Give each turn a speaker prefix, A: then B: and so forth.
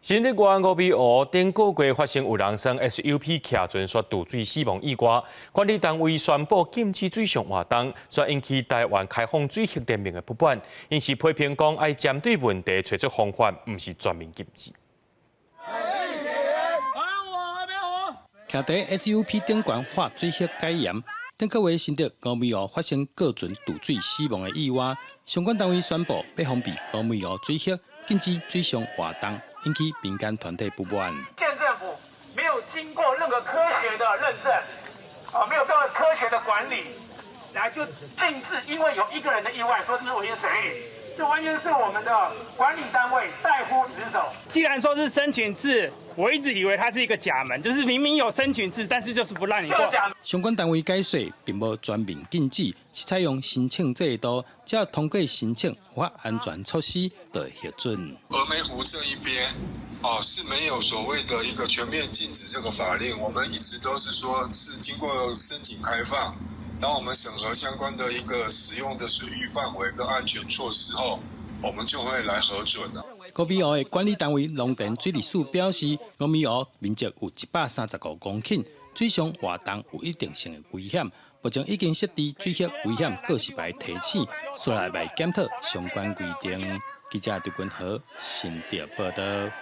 A: 新竹縣峨眉湖頂個月發生有人乘 SUP 騎船煞墮水死亡意外，管理單位宣布禁止水上活動，煞引起台灣開放水域聯盟的不滿，𪜶是批評講愛針對問題揣出方法，毋是全面禁止。
B: 徛佇 SUP 頂懸喊水域戒嚴，頂個月新竹峨眉湖發生過船墮水死亡的意外，相關單位宣布欲封閉峨眉湖水域，禁止水上活動，引起民間團體不滿。
C: 縣政府沒有經過任何科學的認證，啊，沒有任何科學的管理，來就禁制，因為有一個人的意外，說這是危險水域，這完全是我們的管理單位怠忽職守。
D: 既然說是申請制，我一直以為它是一個假門，就是明明有申請制，但是就是不讓你過。
B: 相關單位解釋，並無全面禁止，是採用申請制度，只要通過申請符合安全措施，就會核准。
E: 峨眉湖這一邊，哦，是沒有所謂的一個全面禁止這個法令，我們一直都是說，是經過申請開放，然後我們審核相關的一個使用的水域範圍跟安全措施後，我們就會來核准了。
B: 峨眉湖的管理單位農田水利署表示，峨眉湖面積有135公頃，水上活動有一定性的危險，目前已經設置水域危險告示牌提醒，煞來來檢討相關規定。記者劉君和新竹報道。